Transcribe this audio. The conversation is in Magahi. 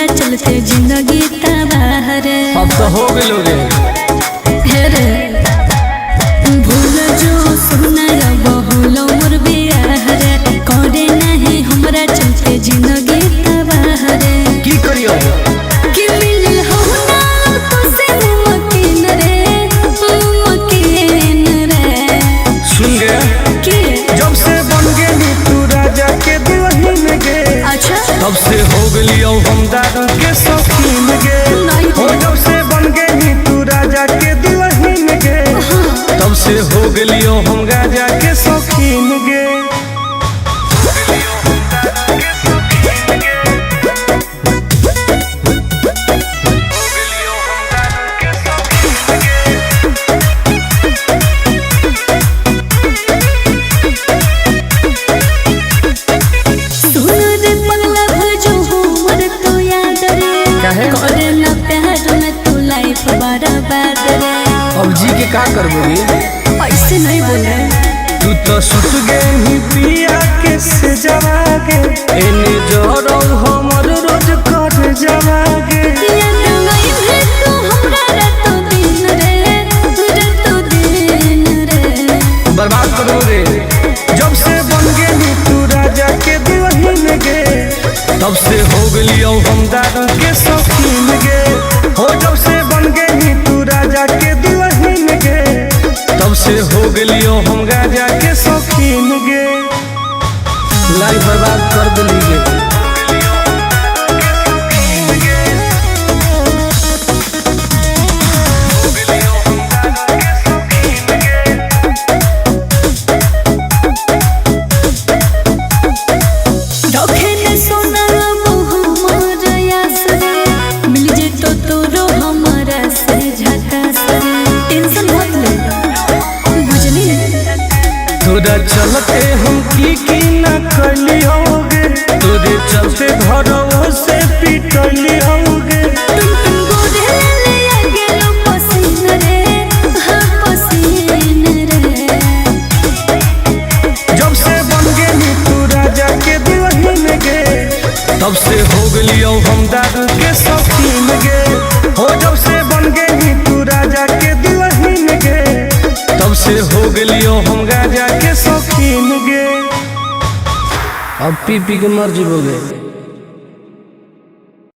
हमरा चलते जिंदगी तबाह रे। अब तो हो गेलो रे। हे रे भूल जो सुना बहुलो मोर बियाह रे, करे नहीं हमरा चलते जिंदगी तबाह रे। की करियो कि मिलल हो ना तो से मुमकिन रे, मुमकिन रे। सुन गे की जब से बन गेली तू राजा के दुल्हन गे, अच्छा तब से हो गेलियो हम दारू के शौकीन गे। नहीं। हो जब से बन गेली तू राजा के दुल्हन गे, तब से हो गेलियो हम राजा के शौकीन गे। सुन रे पगला भजो हमर तो याद रे, काहे? करे ना प्यार में तू लाइफ बर्बाद रे। अब जी के का करबोगी? ऐसे नहीं बोले। तू तो सुत गेही पिया के से जवागे, एने जरौ हमर रोज कर जवागे। याद नहीं है तू हमरा रातों दिन रे, रातों दिन रे। बर्बाद करो रे। जब से बन गेली तू राजा के दुल्हन गे, तब से हो गेलियो हम दारू के शौकीन गे। हो जब से बन गेली तू राजा के दुल्हन गे, तब से हो गेलियो हम राजा के शौकीन गे। लाइफ बर्बाद कर दिली गे। रखे ने सोना मोह यास रे, मिल जेतो तोरो हमारा से झकास रे। टेंशन मत ले बुझली। तोरा चलते हम की ना कलियोगे, तोरे चलते घरों से पिटलियोगे। तुम तुम गोरे ले आ गेलो पसीन रे, हाँ पसीन रे। जब से बन गेली तू राजा के दुल्हन गे, तब से हो गेलियो हम दारू के शौकीन गे। हो जब से बन गेली तू राजा के दुल्हन गे, तब से हो गेलियो हम राजा के शौकीन गे। अब पी पी के मर जीवोगे।